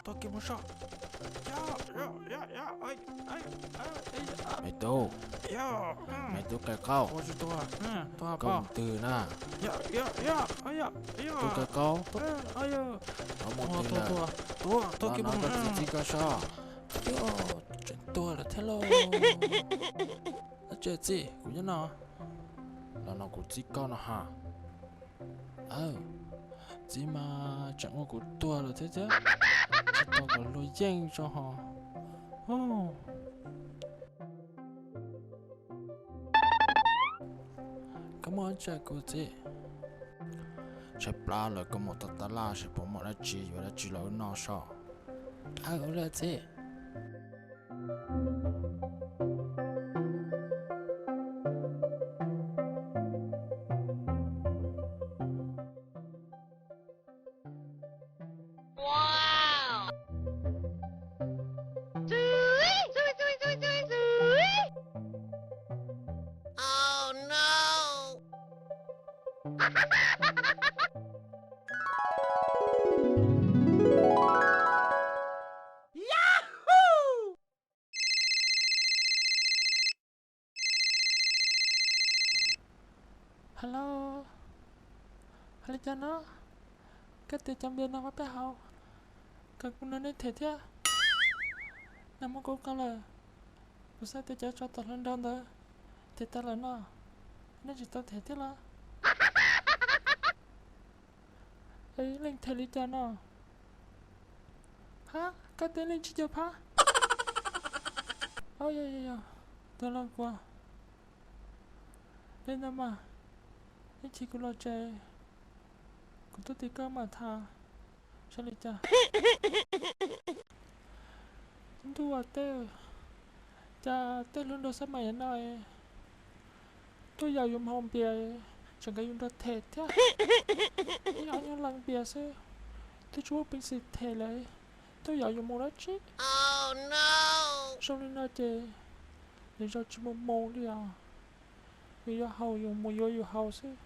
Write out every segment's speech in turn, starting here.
Tua kiag mus soj. Me tub, me tub qe qaub, koj mus twg na? Tub qe qaub, koj mus twg lawm? Los no koj txiv txib koj soj. Tseem tuag lawm thiab lauj. Txiv, kuv nyob no. Los no kuv txib koj no ha. Aw, txiv mas tseem ua kuv tuag lawm thiab thiab. Tsis tau kom luag yeej tso ho. Koj muaj dab tsi kuv txiv? Tshaib plab lawm koj mus tau tab laj seb puas muaj dab tsi yuav dab tsi los wb noj soj. Aw, ua li txiv. Hello, hais li cas no? Koj tias cov npias no muab peb haus, kom kuv nrog nej them thiab. Nag hmo kuv qau lawm, kuv xav tias cov tsov tom hluas nraug ntawd them tag lawm no, nej tsis tau them thiab los? Es leej them li cas no? Hab, koj tej leej tsis caug phab. Yog, yog, yog, tus los kuv li ntawd mas, ib chim kuv los tsev, kuv tuaj tim koj mam tham saib li cas. Ntuj aw, tej, cas tej hluas nraug xab maim no tuaj yaum yus mus haus npias, tseem nkawd yus nrog them thiab. Ib ob nyuag leej npias xwb, twb tsis muaj peev xwm them lawm, tuaj yaum yus mus dab tsi? Zoo li no ces lwm zaus tsis mus mus li os. Yus yuav haus yus mus yuav yus haus xwb,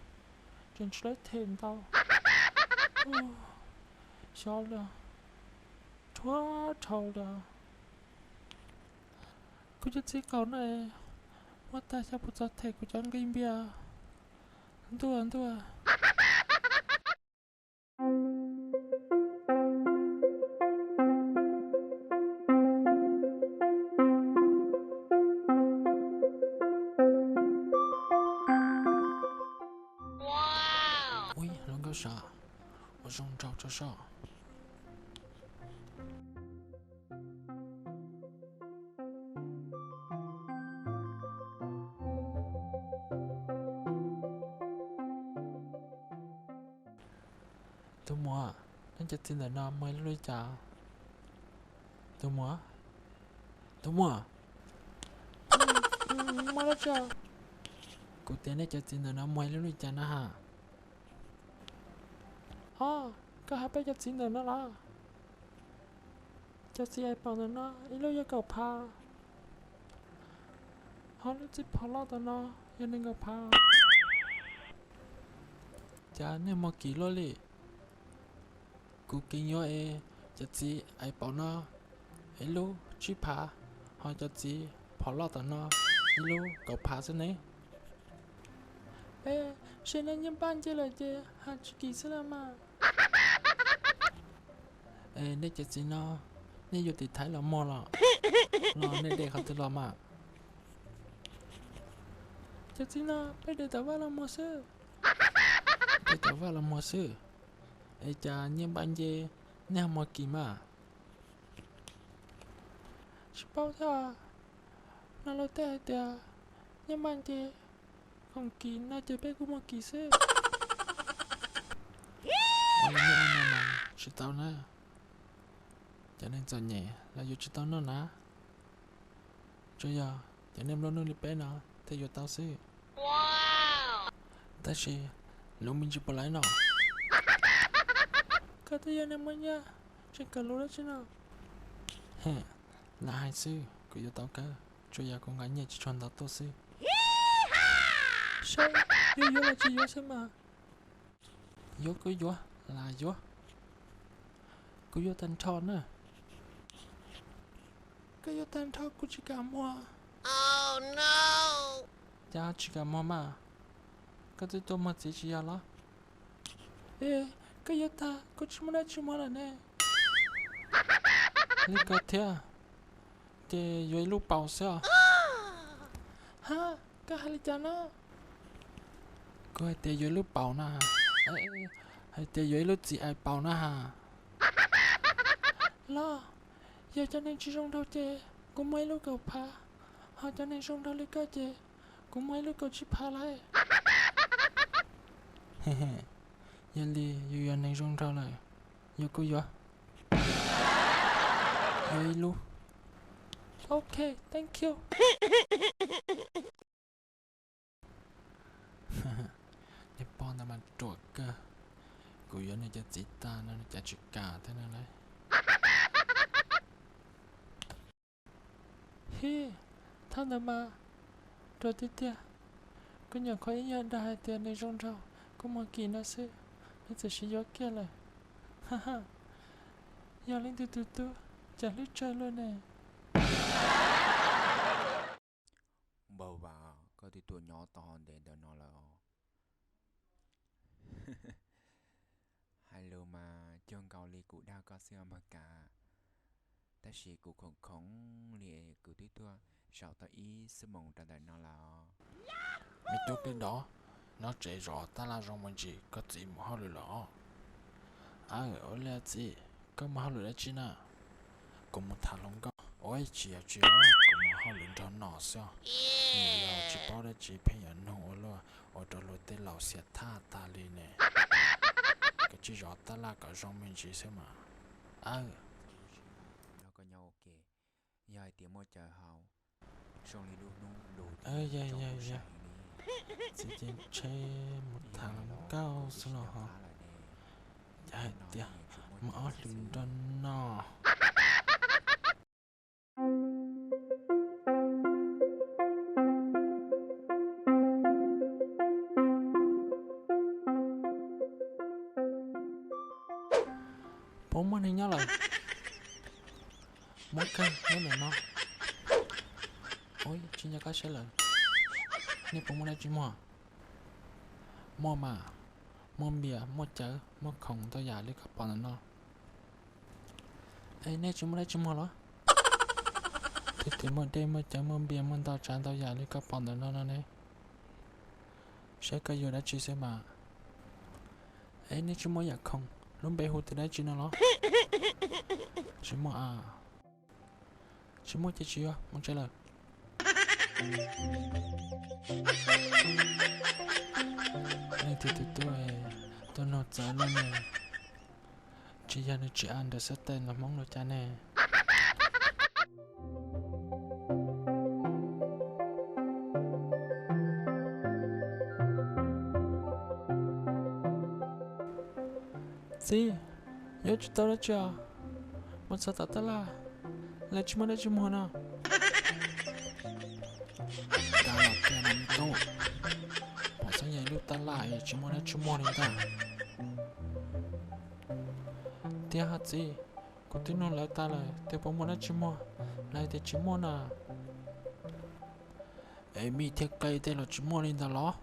tseem tsis laib them ntau. Xyov li, rhuav dhau li. Kuv cov txiv qaub no, muab tag xyov puas txog them kuv cov nqi npias. Ntuj, ntuj. Ua zoo nraug tso soj. Tus muam, nej cov txiv ntawm no muaj ib lub li cas? Tus muam, tus muam, muaj dab tsi? Kuv tias nej cov txiv ntawm no muaj ib lub li cas na ha? Ho, koj hais peb cov txiv ntawm no los? Cov txiv ais paum ntawm no ib lub yog kaum phav, ho lub txiv phom loj tom no yog nees nkaum phav. Cas niag mos kis luaj li? Kuv keev yuav es cov txiv ais paum no ib lub tsib phav, ho cov txiv phom loj tom no ib lub kaum phav xwb ne. Es, seb nej nyiaj npaj nce lawm ces hais tsis kim xwb los mas. Es nej cov txiv no, nej yuav tim Thaib los muag los, los nej de qhov twg los mas? Cov txiv no peb de tom vaj los muag xwb. De tom vaj los muag xwb? Es cas nyiaj npaj nce nej ho muag kim mas? Tsis paub thiab, no luag tej hais tias nyiaj npaj nce, khoom kim no ces peb kuj muag kim xwb. Tsis tau na, cov neeg txom nyem los yuav tsis tau noj na. Tsuas yog cov neeg nplua nuj li peb no thiaj yuav tau xwb. Tab sis lub me ntsis puas laiv no? Koj twb yog neeg muaj nyiaj, tseem kawm lus dab tsi no? Lam hais xwb, kuv yuav tau kawg, tsuas yog kuv nqa nyiaj tsis tshua ntau tuaj xwb. Saib yuav yuav los tsis yuav xwb mas. Yuav kuj yuav, lam yuav. Kuv yuav tag nrho na. Koj yuav tag nrho kuv tsis kam muag. Cas tsis kam muag mas? Koj twb tuaj muag txiv tsis yog los? Koj yuav tag kuv tsis muaj dab tsi muag lawm ne. Li ko thiab, ces yuav ib lub paus xwb os. Ha, koj hais li cas na? Kuv hais tias yuav ib lub paus na. Hais tias yuav ib lub txiv ai paus na ha. Los, yog cov neeg tsis zoo nraug ces kuv muag ib lub kaum phav, ho cov neeg zoo nraug li koj ces kuv muag ib lub kaum tsib phav lauj. Yog li yus yog neeg zoo nraug lawm, yus kuj yuav, yuav ib lub. Ok, thank you. Niag pog ntawd mas ruam kawg. Kuv yuav nws cov txiv tag no nws cas tsis kam thiab no lauj. Hib, thaj ntawd mas ruam tiag tiag. Kuv nyuam qhuav ib nyuag dag hais tias nws zoo nraug, kuv muag kim no xwb, nws txawm sis yuav kiag lawm. Yog leej twg tus tub, cas hlub tsawg luaj ne. Npawg Vas, koj twb tuaj nyob tau ntev ntawm no lawm os. Hais lus mas cuag nkaus li kuv dag koj xwb os npawg Kas. Tab sis kuv khoom khoom li kuv twb tuaj zaum tau ib xuab moos rau ntawm no lawm os. Me tub Plig Dov, nyob tsev zov tab laj zoo me ntsis, koj txiv mus hauj lwm lawm os. Aw, ua li txiv, koj mus hauj lwm dab tsi na? Kuv mus tham hluas nkauj. Ua tsis yog tsis, kuv mus hauj lwm nrog no xwb. Nws yog tsis paub dab tsi pheej yuav nug ua luaj, ua rau luag tej laus xiam thaj tag li ne. Koj tsis zov tab laj kom zoo me ntsis xwb mas. Aw, nrog koj nyob ua ke, yog hais tias muaj chaw haus, zoo li lub hnub lug thiab tsaus ntuj sav heev li. Txiv, ces ntshe mus tham hluas nkauj xwb los ho. Cas hais tias mus hauj lwm nrog no. Puas muaj neeg nyob lawm? Muaj kawg, nyob ntawm no. Ua tsis nco qab saib lawm. Nej puas muaj dab tsi muag? Muaj mas, muaj npias, muaj cawv, muaj khoom ntau yam li koj pom ntawm no. Es nej tsis muaj dab tsi muag los? Twb tias muaj dej, muaj cawv, muaj npias, muaj ntau tsav ntau yam li koj pom ntawm no no ne. Saib koj yuav dab tsi xwb mas. Es nej tsis muaj yam khoom lub npe hu tias dab tsi no los? Tsis muaj a. Tsis muaj ces tsis yuav, mus tsev lawm. Leej twg tus tub tuaj nug txawv luaj ne. Tsis yog nws tsis a ntawm xab tes los Hmoob los cas ne. Txiv, yuav tsis tau dab tsi os, mus txog tom tab laj, lawv tsis muaj dab tsi muag no. Cas los tiag no me tub, pom xeeb yog ib lub tab laj es tsis muaj dab tsi muag li ntag. Tiag hos txiv, kuv twb nug lawv tas lawm tias puas muaj dab tsi muag, lawv hais tias tsis muaj na. Es mij thiab qe tej los tsis muaj li ntawd los?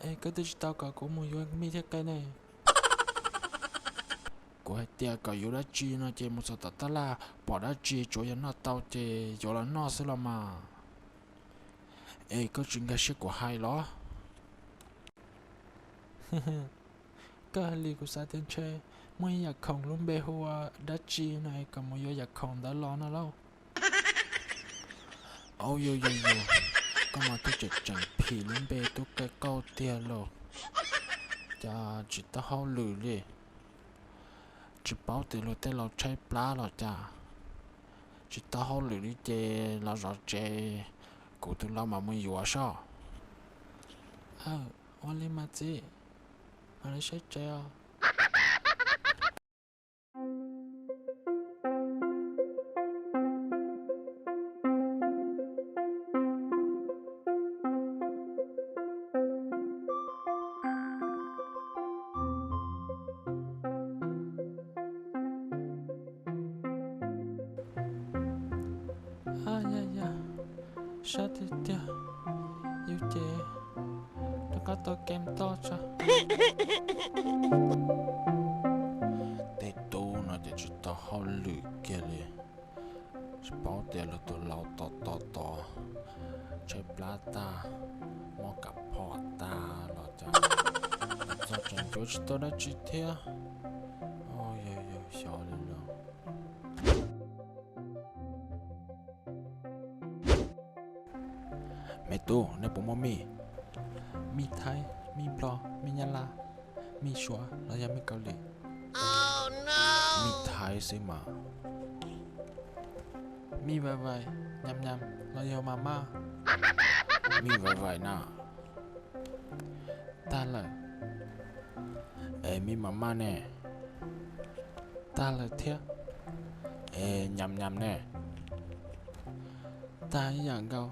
Es koj twb tsis tau kom kuv mus yuav mij thiab qe ne. Kuv hais tias kom yuav dab tsi no ces mus txog tom tab laj pom dab tsi tsuav yog noj tau ces yuav los noj xwb los mas. Es koj tsis nkag siab kuv hais los? Koj hais li kuv xav tias ntshe muaj ib yam khoom lub npe hu ua dab tsi no es kom mus yuav yam khoom ntawd los no lauj. Au yus yus yus, koj mas twb tseem tseem phim lub npe tub qe qauj tiag lauj. Cas tsis tau hauj lwm li, tsis paub tias luag tej laus tshaib plab los cas. Tsis tau hauj lwm li ces los zov tsev, kuv tus lau mas mus yuav soj. Aw, ua li mas txiv, mam li saib tsev os. Sab tiag tiag, yus ces rov qab tau kem toj tso. Tej tub no ces tsis tau hauj lwm kiag li, tsis paub tias luag tus laus tos tos tos, tshaib plab tag, mob kav phom tag los cas, los txog tseem yuav tsis tau dab tsi thiab. Yog yog xyov li los. Me tub, nej puas muaj mij? Mij Thaib, mij Nplog, mij Nyab Laj, mij Suav los yog mij Kaus Lim? Mij Thaib xwb mas. Mij Vais Vais, Nyam Nyam los yog Mas Mas? Mij Vais Vais na. Tag lawm. Es mij Mas Mas ne? Tag lawm thiab. Es Nyam Nyam ne? Tag ib yam nkaus.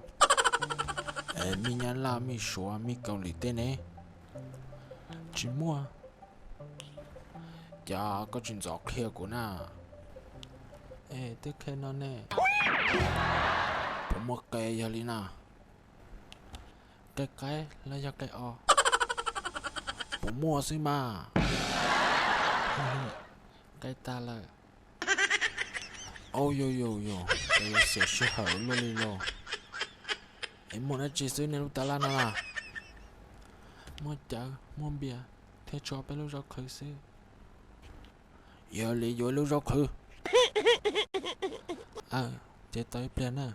Es mij Nyab Laj, mij Suav, mij Kaus Lim tej ne? Tsis muaj. Cas koj tsis ntxov qhia kuv na? Es twb qhia no ne. Puas muaj qe yog li na? Qe qaib los yog qe os? Puas muaj xwb mas. Qe tag lawm. Au yau yau yau, cas yuav xiam sij hawm luaj li lauj. Es muaj dab tsi xwb nej lub tab laj no na? Muaj cawv, muaj npias, thiab tshuav peb lub zaub qhwv xwb. Yog li yuav lub zaub qhwv. Aw, ces tos ib pliag na.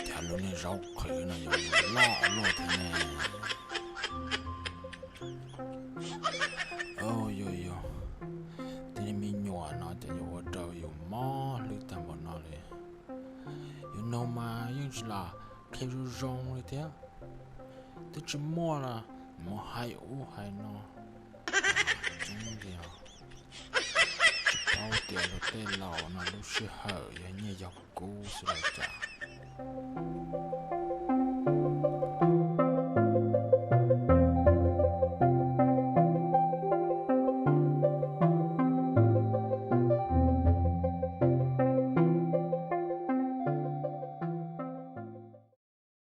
Cas lub niag zaub qhwv no yuav loj luaj thiab ne? Au yau yau, tej me nyuam no ces yuav ua rau yus mob hlwb tag npaum no li. Yus nug mas yeej tsis lam qhia zoo zoo li thiab. Twb tsis muaj los mus hais ub hais no. Tseeb tiag, tsis paub tias luag tej laus no lub sij hawm yog nyiaj yog kub xwb los cas.